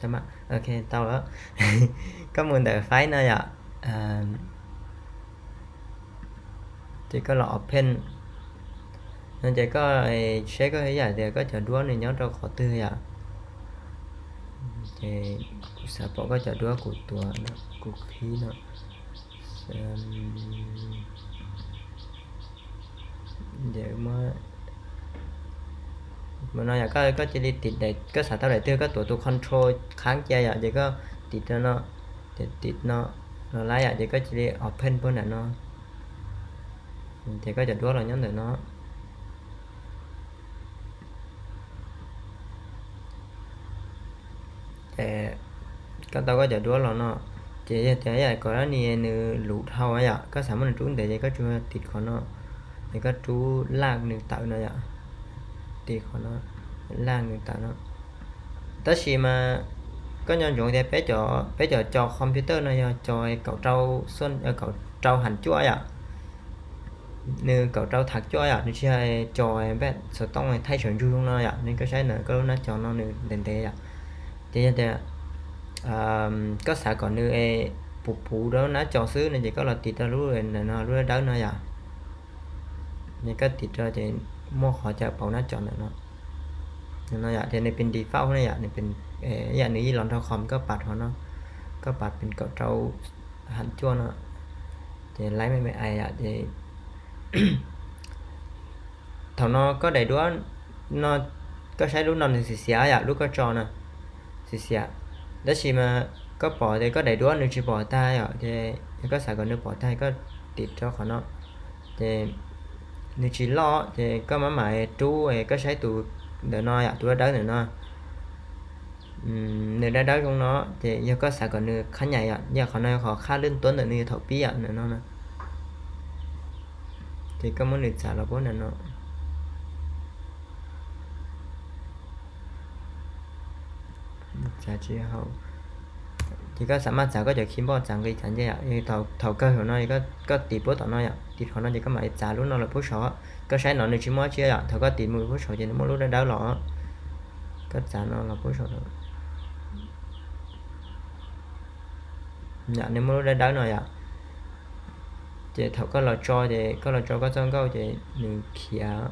Ok, tau lawm. Koj mus ntawm file no yom, ces koj los open no ces koj saib koj ib yam tias koj cov duab nws nyob rau qhov twg yom. Ces kuv xav pom koj cov duab kuv tuav, kuv qhib no. Mus no yom, koj cia li tim, koj xav tau daim twg koj tuav tus control qhab cia yom, ces koj tim rau no, ces tim no, no lawm yom, ces koj cia li open puag nram no, ces koj cov duab los nyob ntawm no. Ces koj tau koj cov duab los no, ces yog tias yam kom dab ni nws luv dhau yom, koj xav muab nws rub ntev ces koj tsuas tim qhov no, ces koj rub laj nws tawm no yom, tim qhov no, laj nws tawm no. Tab sis mas koj nco ntsoov tias peb cov, peb cov cov computer no yog cov kaum rau, kaum rau ham cuaj yom, nws kaum rau tham cuaj yom, nws tsis yog cov npaj xov tooj thaij sawv ntsug zoo no yom, nws koj saib ntawm koj lub nab cov no nws ntev ntev yom. Ces yog tias koj xav kom nws puv puv rau nab cov xwb no ces koj los tim rau lub ntawm no lub dawb dawb no yom. Ces koj tim rau ces muaj qhov cov pauv nab cov ntawm no. No yom, ces nws pin default na yom, nws pin, yam nws yeej los nrog com koj pam qhov no, koj pam pin kaum rau ham cuaj no, ces laib me me ais yom, ces thaum no koj daim duab no, koj saib lub no nws xiav xiav yom, lub koj tso no xiav xiav. Tab sis mas koj pom tias koj daim duab nws tsis pom tag yom, ces yog koj xav kom nws pom tag koj tim rau qhov no, ces nws tsis loj ces koj mam mam rub, koj saib tus ntawm no yom, tus dawb dawb ntawm no, nws dawb dawb zoo no, ces yog koj xav kom nws qhab nyaim yom, yog qhov no yog qhov qhab lwj tuab ntawm nws thaum pib yom, ntawm no na. Ces koj muab nws txav los puag ntawm no. Txav tsis haum. Ces koj xav maj txav koj cov keyboard txav nqi txav ncej yom. Thaum kawg thaum no koj tim puag tom no yom, tim qhov no ces koj mam li txav lub no los puag saud. Koj saib no nws tsis muaj dab tsi yom, thaum koj tim mus puag saud ces nws muaj lub dawb dawb los. Koj txav no los puag saud. Yom, nws muaj lub dawb dawb no yom. Ces thaum koj los tso ces koj los tso koj txoj nkauj ces nws khiav.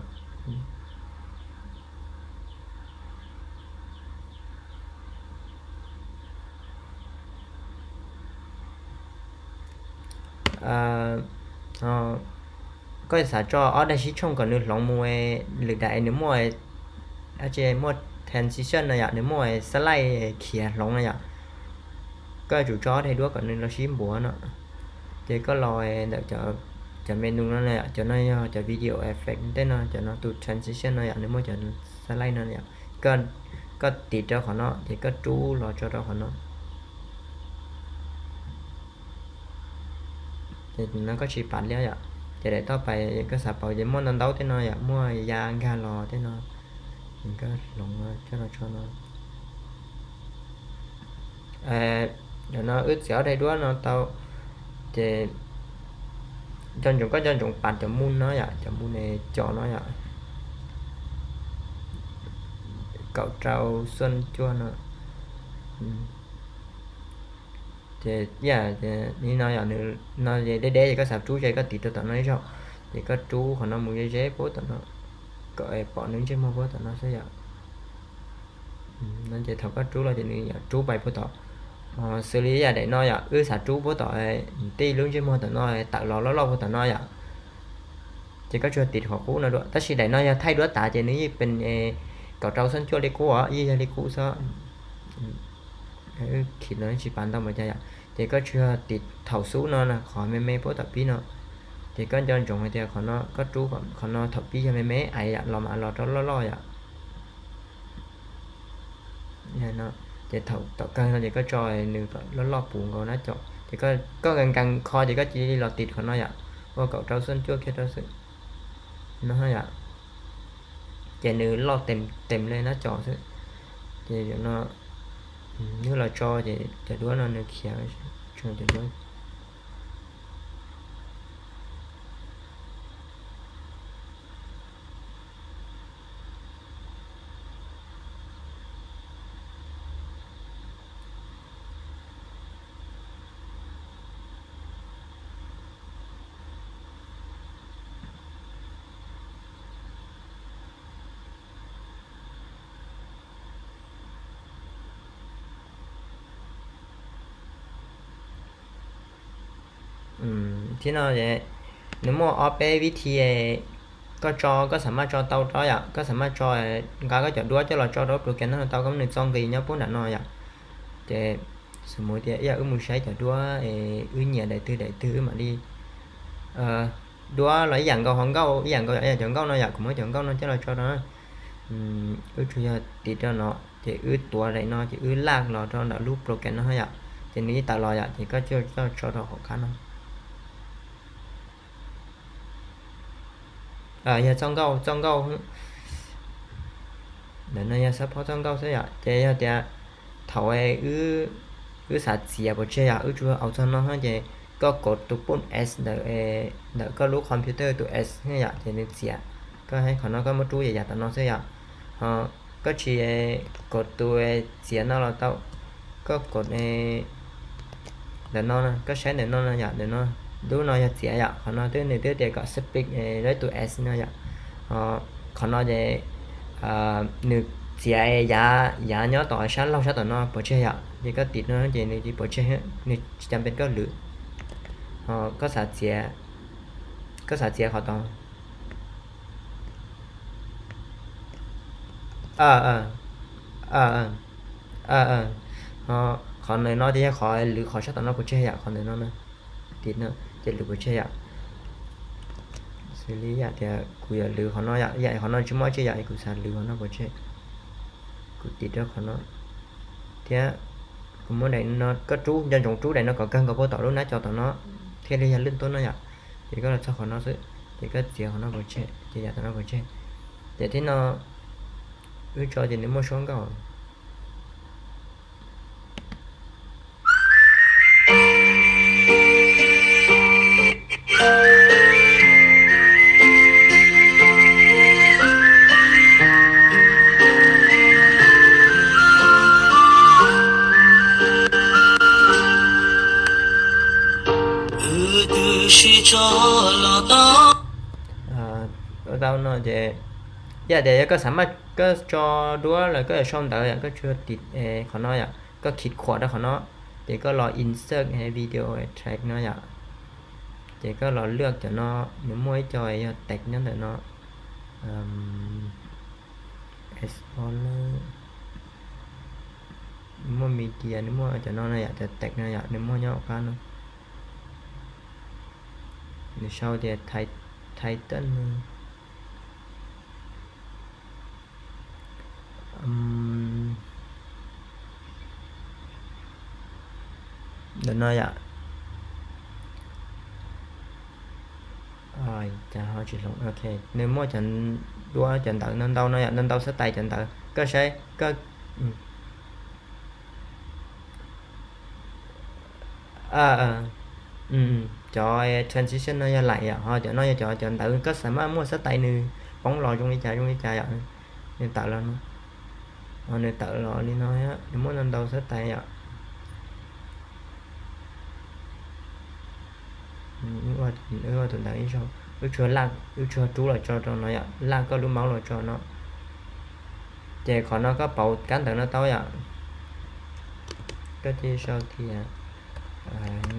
Koj xav tso ob daim sib tshooj kom nws hloov mus lwm daim nws muaj, muaj transition no yom, nws muaj slide khiav hloov no yom. Koj yuav tsum tso ob daim duab kom nws los sib npuav no. Ces koj los ntawm cov menu no, cov no yog cov video effect tej no, cov no tus transition no yom, nws muaj cov slide no yom. Koj tim rau qhov no ces koj rub los tso rau qhov no. Ces no koj tsis pam li yom. Ces daim toj pais koj xav pauv ces muaj ntau ntau tej no yom, muaj ya nkag los tej no. Koj hloov coj los tso no. Cov no wb txiav ob daim duab no tau. Ces nco ntsoov, koj nco ntsoov pam cov mus no yom, cov mus ne, cov no yom, kaum rau xuaj cuaj no. Ces li no yom, nws no deb deb ces koj xav rub ze koj tiv rau tom no ib zaug, ces koj rub qhov no mus ze ze puag tom no, kom pom nws ntsej muag puag tom no xwb yom. No ces thaum koj rub los ces nws yom rub pais puag tom. Xws li yam daim no yom, wb xav rub puag tom tej lub ntsej muag tom no tawm los loj loj puag tom no yom. Ces koj tsuas tiv qhov qub no dua, tab sis daim no yog thaij duab tav ces nws yeej pes kaum rau xuaj cuaj li qub os, yeej yog li qub xwb. Khiv no tsis pam ntau npaum cas yom. Ces koj tsuas tiv thaum xub no qhov me me puag tom pib no. Ces koj nco ntsoov hais tias qhov no koj rub, qhov no thaum pib yog me me ais yom, los mas los rau loj loj yom. Ces thaum tom kawg no ces koj tso nws kom loj loj puv nkaus nab cov, ces koj nkees nkees kho ces koj cia li los tiv qhov no yom, ua kaum rau xuaj cuaj kiag rau xwb no yom. Ces nws loj tes tes li nab cov xwb. Ces no nws los tso ces cov duab no nws khiav, tso cov duab. Thiab no nws muaj ob peb vib thi, koj tso, koj xam maj tso tau rau yom, kov xam maj tso, nqa koj cov duab coj los tso rau program no tau, koj muab nws txo nqis nyob puag nram no yom. Ces xws mus tias ib yam wb mus saib cov duab, wb nyiam daim twg daim twg wb mam li, duab los ib yam nkaus, ho nkauj ib yam nkaus, yam cov nkauj no yom, kuv muab cov nkauj no coj los tso rau na. Wb tsuas yog tiv rau no, ces wb tuav daim no ces wb laj los rau ntawm lub program no yom, ces nws ib tawm los yom, ces koj coj tso rau hauv qab no. Yog txoj nkauj, txoj nkauj, ntawm no yog xab phob txoj nkauj xwb yom. Ces yog tias thaum wb xav txiav pov tseg yom, wb tsuas au txog no ces koj kov tus pum S ntawm, ntawm koj lub computer tus S yom, ces nws txiav. Koj saib qhov no koj muab rub yam yam tom no xwb yom. Ho koj tsis kov tus txiav no los tau, koj kov ntawm no, koj saib ntawm no no yom, ntawm no, lub no yog txiav yom, qhov no twb nws twb tias kom speak lawv tus S no yom. Qhov no ces nws txiav yav, yav nyob tom sab laug sab tom no pov tseg yom, ces koj tiv no ces nws tsis pov tseg, nws tsis cas pes koj lwm. Ho koj xav txiav, koj xav txiav qhov tod. Qhov ntawm no ces yog qhov lwm qhov sab tom no pov tseg yom, qhov ntawm no, tiv no ces lwm pov tseg yom. Xws li yam tias kuv yuav lwm qhov no yom, yam qhov no tsis muaj dab tsi yom, kuv xav lwm qhov no pov tseg, kuv tiv rau qhov no. Thiab kuv muab daim no, koj rub nco ntsoov rub daim no kom kawg nkaus puag tom lub nab co tom no, thiaj li yog lwj tuab no yom. Ces koj los txog qhov no xwb, ces koj txiav qhov no pov tseg, ces yam tom no pov tseg. Ces thib no wb tso ces nws muaj suab nkauj. Ua tau no ces yam tias yog koj xav maj koj tso duab lawm koj yuav sau ntawv yom, koj tsuas tiv qhov no yom, koj khij khuam rau qhov no, ces koj los insert video track no yom, ces koj los lwaj cov no, nws muaj ib co yog text nyob ntawm no, Explorer, nws muaj media, nws muaj cov no no yom, cov text no yom, nws muaj nyob hauv qab no. Nws sau tias title no. Ntawm no yom. Cas ho tsis hloov, ok. Nws muaj cov duab cov ntawv ntau ntau no yom, ntau ntau xab tais cov ntawv, koj saib koj cov transition no yog laim yom, ho cov no yog cov cov ntawv koj xav maj muaj xab tais nws poob los zoo li cas zoo li cas yom, nws tawm los no, ho nws tawm los li no, nws muaj ntau ntau xab tais yom. Wb ua tus ntawv ib zaug, wb tsuas, wb tsuas rub los tso rau no yom, laj koj lub mouse los tso no. Ces qhov no koj pauv kab ntawv no tau yom. Koj cia sau tias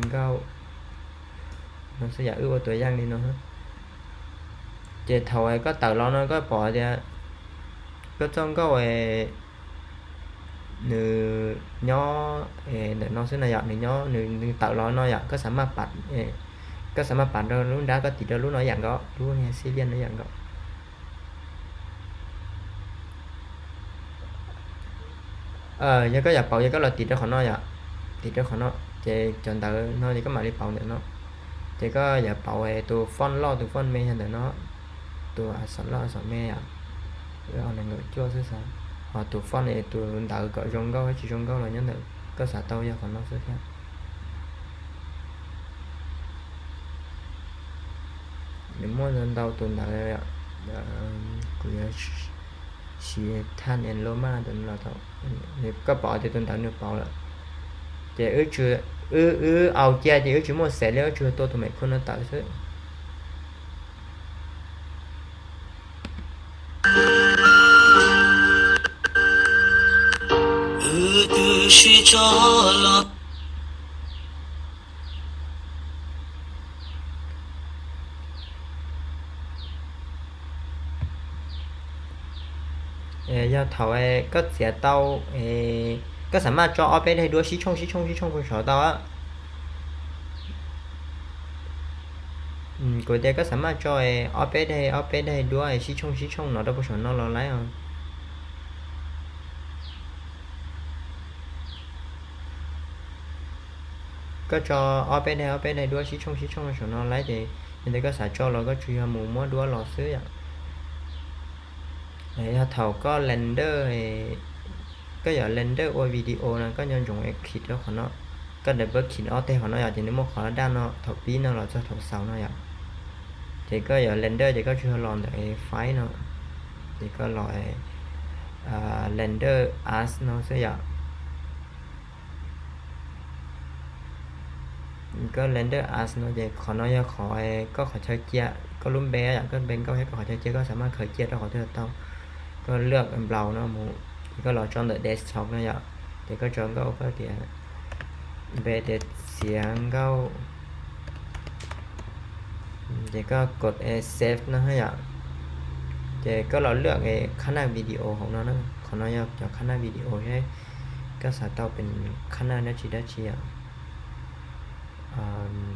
nkauj no xwb yom, wb ua tus yaj li no. Ces thaum koj tawm los no koj pom tias koj txoj nkauj nws nyob ntawm no xwb no yom, nws nyob nws tawm los no yom, koj xav maj pam, koj xav maj pam rau lub nrab koj tiv rau lub no ib yam nkaus, lub xib liaj no ib yam nkaus. Yog koj yuav pauv, yog koj los tiv rau qhov no yom, tiv rau qhov no, ces cov ntawv no ces koj mam li pauv ntawm no. Ces koj yuav pauv tus font loj tus font me yog ntawm no, tus a xam loj a xam me yom, nees nkaum cuaj xwb xav. Ho tus font tus ntawv kom zoo nkauj tsis zoo nkauj los nyob ntawm koj xav tau yog qhov no xwb thiab. Nws muaj ntau tus ntawv, kuv yuav siv Times New Roman tus no los tau. Koj pom tias tus ntawv nws pauv lawm, ces wb, wb au cia ces wb tsis muaj xev li, wb tsuas tua tus mem khu no tawm xwb. Wb twb sib tso los. Yog thaum koj txiav tau, koj xam maj tso ob peb daim duab sib tshooj sib tshooj sib tshooj puag saud tau. Kuv tias koj xam maj tso ob peb daim ob peb daim duab sib tshooj sib tshooj no rau puag saum no los laib os. Koj tso ob peb daim ob peb daim duab sib tshooj sib tshooj saum no laib ces yog tias koj xav tso los koj tsuas yog mus muab duab los xwb yom. Yog thaum koj render, koj yuav render ua video no koj nco ntsoov khiv rau qhov no, koj double click ob teg qhov no yom, ces nws muaj qhov daj no thaum pib no los txog thaum xaus no yom. Ces koj yuav render ces koj tsuas yog los ntawm file no, ces koj los render as no xwb yom. Koj render as no ces qhov no yog qhov koj qhov chaw cia, koj lub npe yom, koj npe nkauj thiab koj qhov chaw cia koj xam maj khaws cia rau qhov twg tau. Koj lwaj nplaus no mus, ces koj los tso ntawm desktop no yom, ces koj tso nkauj koj tias npe tias Txiav Nkauj, ces koj kod save no yom. Ces koj los lwaj qhab naj video hauv no na, qhov no yog cov qhab naj video thiab, koj xav tau pes qhab naj dab tsi dab tsi yom.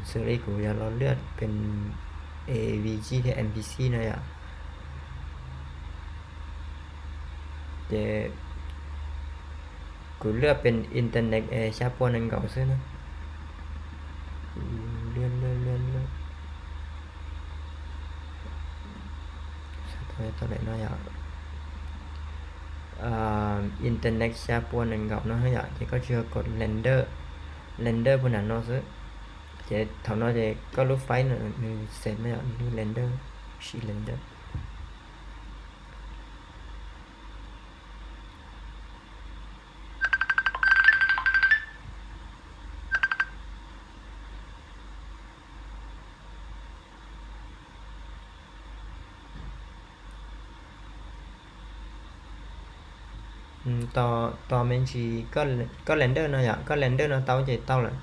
Xws li kuv yuav los lwaj pes avg thiab mpc no yom. Ces kuv lwaj pes internet xya pua nees nkaum xwb na. Internet xya pua nees nkaum no yom, ces koj tsuas yog kod render, render puag nram no xwb. Ces thaum no ces koj lub file no nws save no yom, nws lub render, siv render. Tos me ntsis, koj render no yom, koj render no tau ces tau lawm.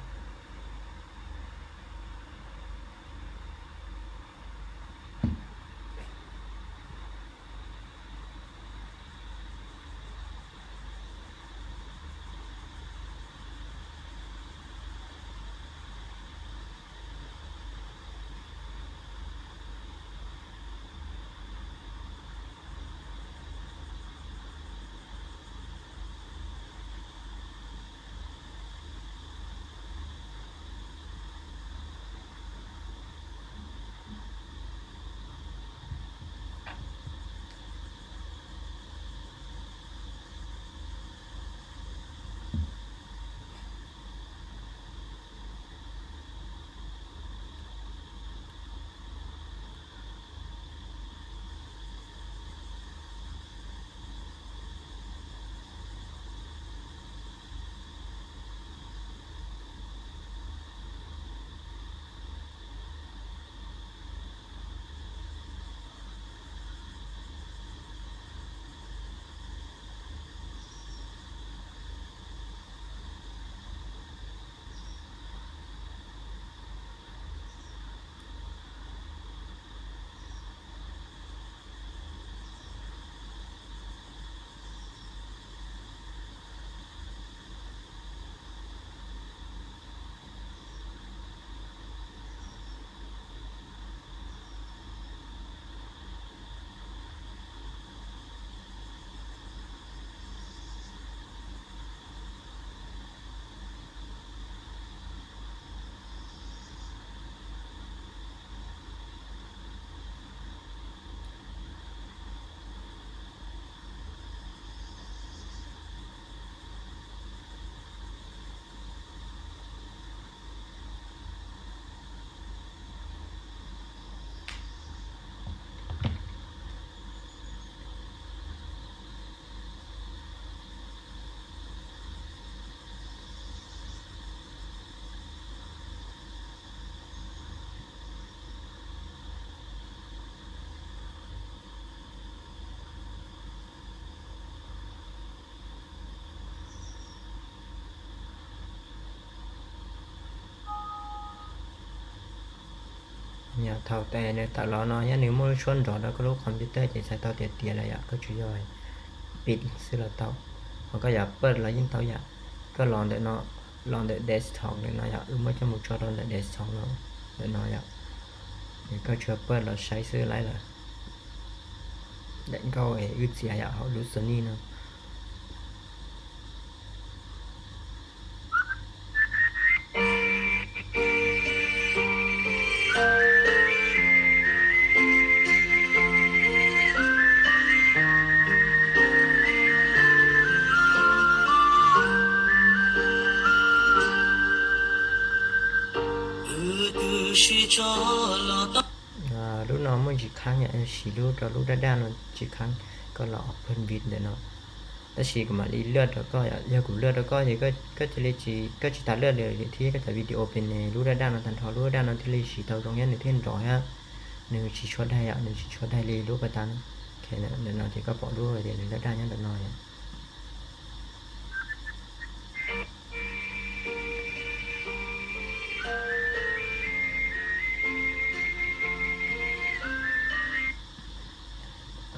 Yog thaum tes nws tawm los no thiab nws muaj lub suab nrov rau koj lub computer ces txhais tau tias tiav lawm yom, koj tsuas yog pib xwb los tau, ho koj yuav pawj los yeej tau yom. Koj los ntawm no, los ntawm desktop ntawm no yom, wb muab coj mus tso rau ntawm desktop no, ntawm no yom. Es koj tsuas pawj los saib xwb laib lawm. Daim nkauj es wb txiav yom hauv lub Sony no. Lub no muaj ntsis khav yom, siv lub rau lub daj daj no tsis khav, koj los open vid ntawm no. Tab sis kuv mam li luaj rau koj yom, yog kuv luaj rau koj ces koj cia li tsis, koj tsis tas luaj li thiab, koj cov video pem ne lub daj daj no tag nrho, lub daj daj no thiaj li siv tau zoo thiab nws thiaj nrov thiab. Nws tsis tshua daig yom, nws tsis tshua daig li lub pas tas no. Ntawm no ces koj pom lub tias nws daj daj nyob ntawm no yom.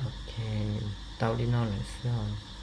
Ok, tau li no lawm xwb.